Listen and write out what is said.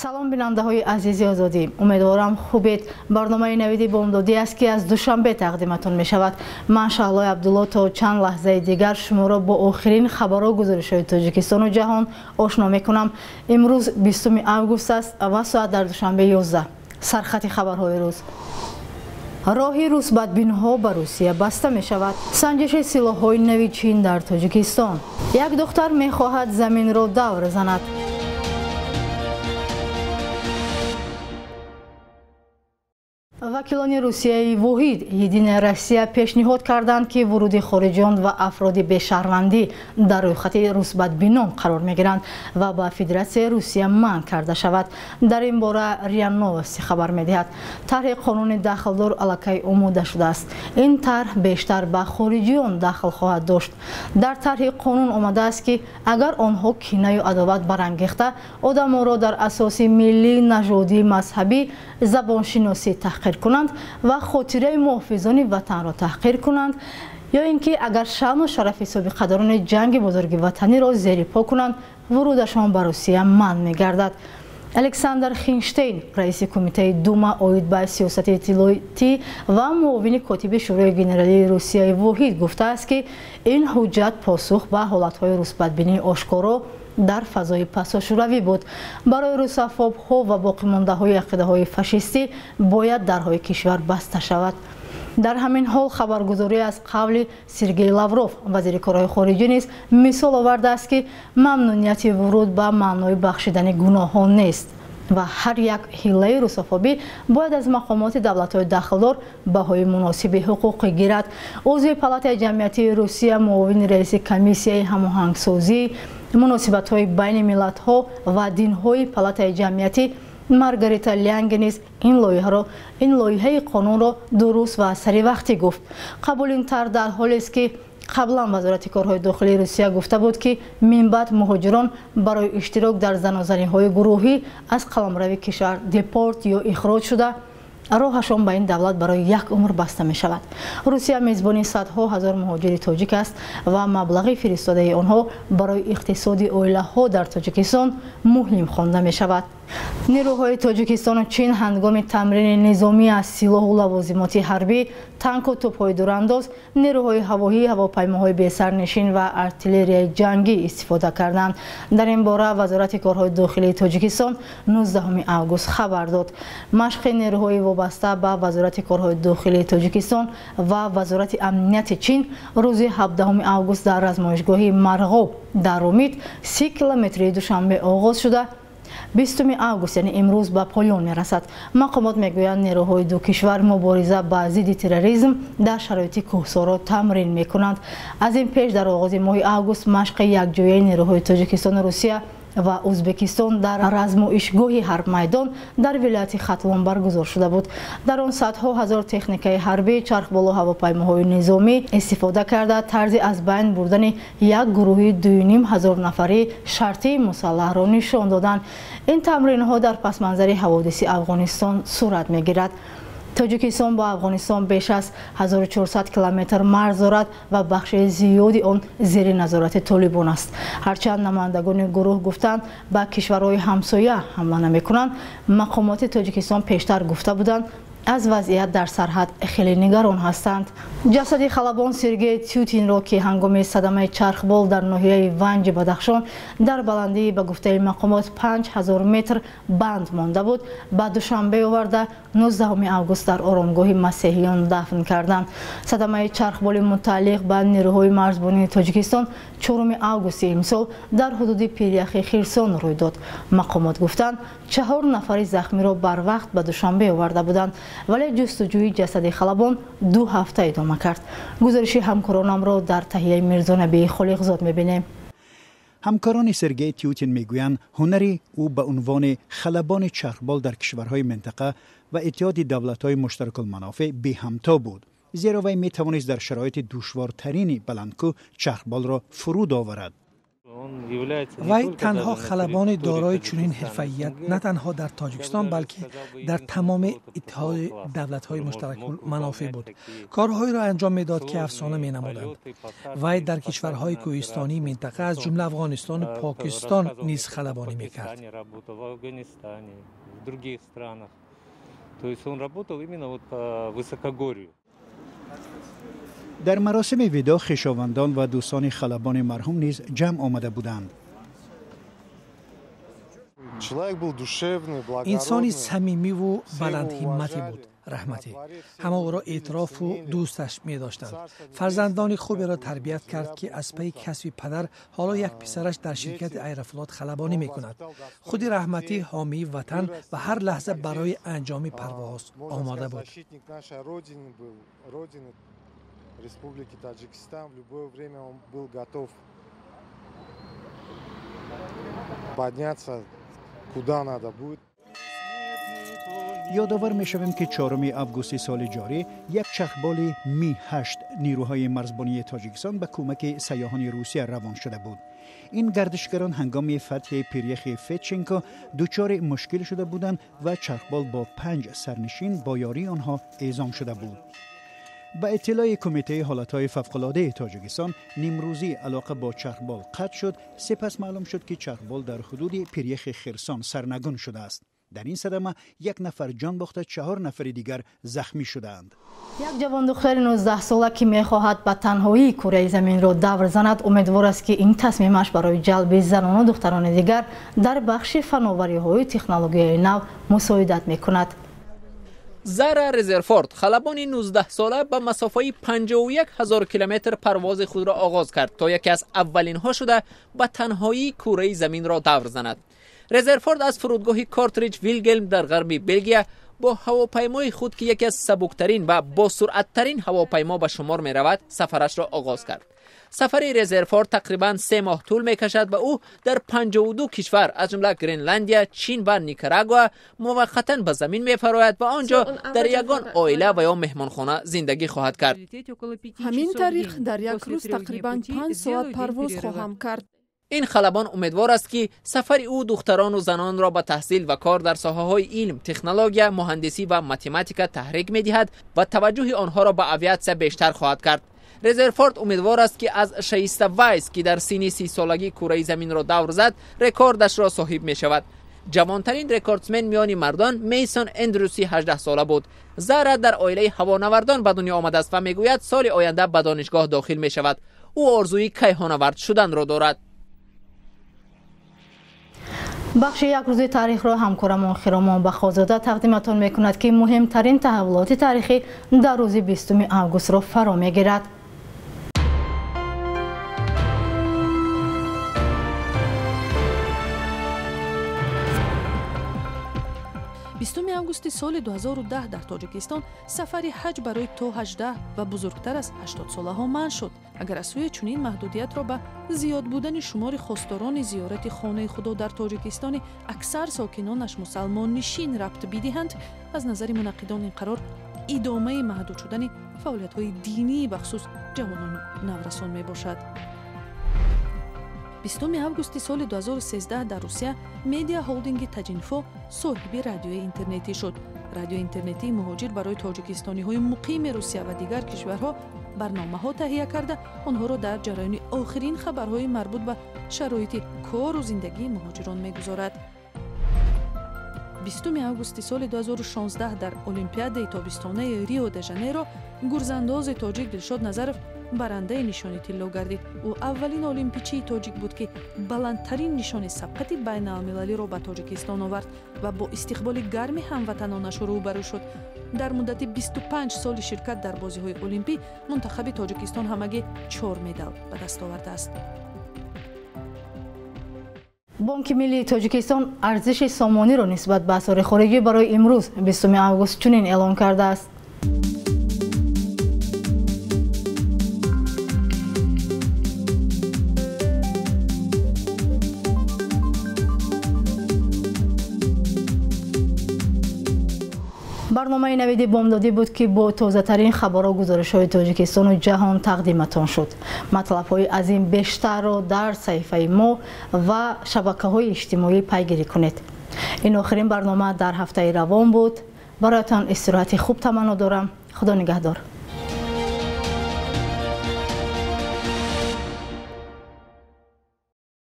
Салом, бинандаҳои азизи Озодӣ, умедворам, хубед. Барномаи «Навиди бомдодӣ» аст, ки аз Душанбе тақдиматон мешавад. Ман, Шаҳлои Абдулло, то чанд лаҳзаи дигар шуморо бо охирин хабару гузоришҳои Тоҷикистону ҷаҳон ошно мекунам. Имрӯз 20 август аст ва соат дар Душанбе 11. Сархати хабарҳои рӯз: роҳи русбадбинҳо ба Русия баста мешавад, санҷиши силоҳҳои нави Чин дар Тоҷикистон, як духтар мехоҳад заминро давр занад. Вакилони Русияи воҳид, «Единая Россия», пешниҳод карданд, ки вуруди хориҷиён ва афроди бешаҳрвандӣ дар рӯйхати русбадбинон қарор мегиранд ва ба Федератсияи Русия манъ карда шавад. Дар ин бора РИА Новости хабар медиҳад. Тарҳи қонуни дахлдор аллакай омода шудааст. Ин тарҳ бештар ба хориҷиён дахл хоҳад дошт. Дар тарҳи қонун омадааст, ки агар онҳо кинаю адоват барангехта, одамонро дар асоси миллӣ, нажодӣ, мазҳабӣ, забоншиносӣ таҳқир кунанд ва хотираи муҳофизони ватанро таҳқир кунанд, ё ин ки агар шаъну шарафи собиқадорони ҷанги бузурги ватаниро зери по кунанд, вурудашон ба Русия манъ мегардад. Александр Хинштейн, раиси Кумитаи Дума оид ба сиёсати иттилоотӣ ва муовини котиби Шӯрои генералии Русияи воҳид, гуфтааст, ки ин ҳуҷҷат посух ба ҳолатҳои русбадбинии ошкоро дар фазои пасошӯравӣ буд. Барои русофобҳо ва боқимондаҳои ақидаҳои фашистӣ бояд дарҳои кишвар баста шавад. Дар ҳамин ҳол хабаргузорӣ аз қавли Сергей Лавров, вазири корҳои хориҷӣ, низ мисол овардааст, ки мамнунияти вуруд ба маънои бахшидани гуноҳон нест ва ҳар як ҳиллаи русофобӣ бояд аз мақомоти давлатҳои дахлдор баҳои муносиби ҳуқуқӣ гирад. Узви Палатаи ҷамъиятии Русия, муовини раиси комиссияи ҳамоҳангсозӣ, муносибатҳои байни миллатҳо ва динҳои Палатаи ҷамъиятӣ Маргарита Лянге низ ин лоиҳаи қонунро дуруст ва саривақтӣ гуфт. Қабули ин тарҳ дар ҳолест, ки қаблан Вазорати корҳои дохилии Русия гуфта буд, ки минбаъд муҳоҷирон барои иштирок дар занозаниҳои гурӯҳӣ аз қаламрави кишвар депорт ё ихроҷ шуда, роҳашон ба ин давлат барои як умр баста мешавад. Русия мезбони садҳо ҳазор муҳоҷири тоҷик аст ва маблағи фиристодаи онҳо барои иқтисоди оилаҳо дар Тоҷикистон муҳим хонда мешавад. Нерӯҳои Тоҷикистону Чин ҳангоми тамрини низомӣ аз силоҳу лавозимоти ҳарбӣ, танку тӯбҳои дурандоз, нерӯҳои ҳавоӣ, ҳавопаймоҳои бесарнишин ва артиллерияи ҷангӣ истифода карданд. Дар ин бора Вазорати корҳои дохилии Тоҷикистон 19 август хабар дод. Машқи нерӯҳои вобаста ба Вазорати корҳои дохилии Тоҷикистон ва Вазорати амнияти Чин рӯзи 17 август дар размоишгоҳи Марғоб дар Ромит, 30 километрии Душанбе, оғоз шуда, 20 август, яъне имрӯз, ба поён мерасад. Мақомот мегӯянд, нерӯҳои ду кишвар мубориза ба зидди терроризм дар шароити кӯҳсоро тамрин мекунанд. Аз ин пеш дар оғози моҳи август машқи якҷояи нерӯҳои Тоҷикистону Русия ва Ӯзбекистон дар размоишгоҳи Ҳарбмайдон дар вилояти Хатлон баргузор шуда буд. Дар он садҳо ҳазор техникаи ҳарбӣ, чархболу ҳавопаймоҳои низомӣ истифода карда, тарзи аз байн бурдани як гурӯҳи 2,5 ҳазор нафарӣ шартии мусаллаҳро нишон доданд. Ин тамринҳо дар пасманзари ҳаводиси Афғонистон сурат мегирад. Тоҷикистон бо Афғонистон беш аз 1400 километр марз дорад ва бахши зиёди он зери назорати Толибон аст. Ҳарчанд намояндагони гурӯҳ гуфтанд, ба кишварҳои ҳамсоя ҳамла намекунанд, мақомоти Тоҷикистон пештар гуфта буданд, аз вазъият дар сарҳад хеле нигарон ҳастанд. Ҷасади халабон Сергей Тютинро, ки ҳангоми садамаи чархбол дар ноҳияи Ванҷи Бадахшон дар баландии, ба гуфтаи мақомот, 5000 метр банд монда буд, ба Душанбе оварда, 19 август дар оромгоҳи масеҳиён дафн карданд. Садамаи чархболи мутааллиқ ба нерӯҳои марзбонии Тоҷикистон 4 августи имсол дар ҳудуди пиряхи Хирсон рӯй дод. Мақомот гуфтанд, чаҳор нафари захмиро барвақт ба Душанбе оварда буданд, вале ҷустуҷӯи ҷасади халабон 2 ҳафта идома кард. Гузориши ҳамкоронамро дар таҳияи Мирзонабии Холиқзод мебинем. Ҳамкорони Сергей Тютин мегӯянд, ҳунари ӯ ба унвони халабони чархбол дар кишварҳои минтақа ва Иттиҳоди давлатҳои муштаракулманофеъ беҳамто буд, зеро вай метавонист дар шароити душвортарини баландкӯҳ чархболро фуруд оварад. Вай танҳо халабони дорои чунин ҳирфаият на танҳо дар Тоҷикистон, балки дар тамоми Иттиҳоди давлатҳои муштаракулманофеъ буд. Корҳоеро анҷом медод, ки афсона менамуданд. Вай дар кишварҳои кӯҳистонии минтақа, аз ҷумла Афғонистону Покистон низ халабонӣ мекард. Дар маросими видоъ хешовандон ва дӯстони халабони марҳум низ ҷамъ омада буданд. Инсони самимиву баландҳиммате буд Раҳматӣ. Ҳама ӯро эътирофу дӯсташ медоштанд. Фарзандони хуберо тарбият кард, ки аз пайи касби падар ҳоло як писараш дар ширкати Аэрофлот халабонӣ мекунад. Худи Раҳматӣ ҳомии ватан ва ҳар лаҳза барои анҷоми парвоз омода буд. Республики Таджикистан. В любое время он был готов подняться куда надо будет. Ёдовар мешавем, ки 4 августи соли ҷорӣ як чархболи Ми-8 нирӯҳои марзбонии Тоҷикистон ба кӯмаки сайёҳони Русия равон шуда буд. Ин гардишгарон ҳангоми фатҳи пиряхи Федченко дучори мушкил шуда буданд ва чархбол бо 5 сарнишин бо ёрии онҳо эъзом шуда буд. Ба иттилои Кумитаи ҳолатҳои фавқулодаи Тоҷикистон, нимрӯзӣ алоқа бо чархбол қатъ шуд. Сипас маълум шуд, ки чархбол дар ҳудуди пиряхи Хирсон сарнагун шудааст. Дар ин садама як нафар ҷон бохта, 4 нафари дигар захмӣ шудаанд. Як ҷавондухтари 19сола, ки мехоҳад ба танҳоӣ кураи заминро давр занад, умедвор аст, ки ин тасмимаш барои ҷалби занону духтарони дигар дар бахши фановариҳои технологияи нав мусоидат мекунад. Зара Резерфорд, халабони 19сола, ба масофаи 51 ҳазор километр парвози худро оғоз кард, то яке аз аввалинҳо шуда ба танҳоӣ кураи заминро давр занад. Резерфорд аз фурудгоҳи Кортриҷ Вилгелм дар ғарби Белгия бо ҳавопаймои худ, ки яке аз сабуктарин ва босуръаттарин ҳавопаймо ба шумор меравад, сафарашро оғоз кард. Сафари Резерфорд тақрибан 3 моҳ тӯл мекашад ва ӯ дар 52 кишвар, аз ҷумла Гренландия, Чин ва Никарагуа, муваққатан ба замин мефарояд ва он ҷо дар ягон оила ва ё меҳмонхона зиндагӣ хоҳад кард. Ҳамин тариқ дар як рӯз тақрибан 5 соат парвоз хоҳам кард. Ин халабон умедвор аст, ки сафари ӯ духтарону занонро ба таҳсил ва кор дар соҳаҳои илм, технология, муҳандисӣ ва математика таҳрик медиҳад ва таваҷҷӯҳи онҳоро ба авиатсия бештар хоҳад кард. Резерфорд умедвор аст, ки аз Шаиста Вайс, ки дар синни 30солагӣ кураи заминро давр зад, рекордашро соҳиб мешавад. Ҷавонтарин рекордсмен миёни мардон Мейсон Эндрюси 18сола буд. Зара дар оилаи ҳавонавардон ба дунё омадааст ва мегӯяд, соли оянда ба донишгоҳ дохил мешавад. Ӯ орзуи кайҳонавард шуданро дорад. Бахши як рӯзи таърихро ҳамкорамон Хиромон Бахозода тақдиматон мекунад, ки муҳимтарин таҳаввулоти таърихӣ дар рӯзи 20 августро фаро мегирад. Бистуми августи соли 2010 дар Тоҷикистон сафари ҳаҷ барои то 18 ва бузургтар аз 80 солаҳо манъ шуд. Агар аз сӯи чунин маҳдудиятро ба зиёд будани шумори хосторони зиёрати хонаи Худо дар Тоҷикистони аксар сокинонаш мусалмоннишин рабт бидиҳанд, аз назари мунаққидон ин қарор идомаи маҳдуд шудани фаъолиятҳои динии бахусус ҷавонону наврасон мебошад. 20 августи соли 2013 дар Русия медиа холдинги Таҷинфо соҳиби радиои интернетӣ шуд. Радиои интернетии муҳоҷир барои тоҷикистониҳои муқими Русия ва дигар кишварҳо барномаҳо таҳия карда, онҳоро дар ҷараёни охирин хабарҳои марбут ба шароити кору зиндагии муҳоҷирон мегузорад. 20 августи соли 2016 дар Олимпиадаи тобистонаи Рио де Жанейро гурзандози тоҷик Дилшод Назаров барандаи нишони тилло гардид. Ӯ аввалин олимпичии тоҷик буд, ки баландтарин нишони сабқати байналмилалиро ба Тоҷикистон овард ва бо истиқболи гарми ҳамватанонаш рӯбарӯ шуд. Дар муддати 25 соли ширкат дар бозиҳои олимпӣ мунтахаби Тоҷикистон ҳамагӣ 4 медал ба даст овардааст. Бонки миллии Тоҷикистон арзиши сомониро нисбат ба асъори хориҷӣ барои имрӯз 20 август чунин эълон кардааст. Барномаи Навиди Бомдодӣ буд, ки бо тозатарин хабару гузоришҳои Тоҷикистону ҷаҳон тақдиматон шуд. Матлабҳои аз ин бештарро дар саҳифаи мо ва шабакаҳои иҷтимоӣ пайгирӣ кунед. Ин охирин барнома дар ҳафтаи равон буд. Бароятон истироҳати хуб таманно дорам. Худо нигаҳдор.